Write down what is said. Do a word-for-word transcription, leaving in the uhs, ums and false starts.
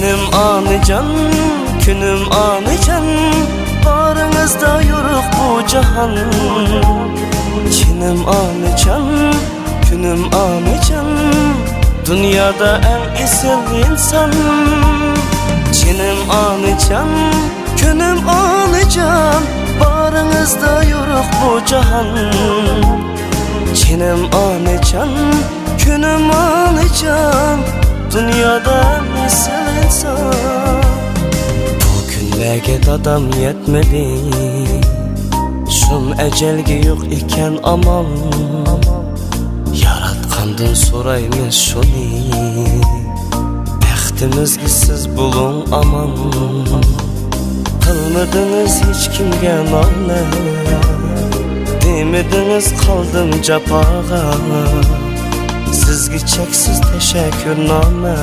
جېنىم ئانىجان، كۈنۈم ئانىجان، بارىڭىزدا يورۇق بۇ جاھان. جېنىم ئانىجان، كۈنۈم ئانىجان، دۇنيادا ئەڭ ئېسىل ئىنسان. جېنىم ئانىجان، كۈنۈم ئانىجان، بارىڭىزدا يورۇق بۇ جاھان. جېنىم ئانىجان، كۈنۈم ئانىجان، دۇنيادا ئەڭ ئېسىل ئىنسان. بۇ كۈنلەرگە دادام يەتمىدى، شۇم ئەجەلگە يوق ئىكەن ئامال. ياراتقاندىن سورايمىز شۇنى، بەختىمىزگە سىز بولۇڭ ئامان. قىلمىدىڭىز ھېچكىمگە نالە، دېمىدىڭىز قالدىم جاپاغا. سىزگە چەكسىز تەشەككۈرنامە.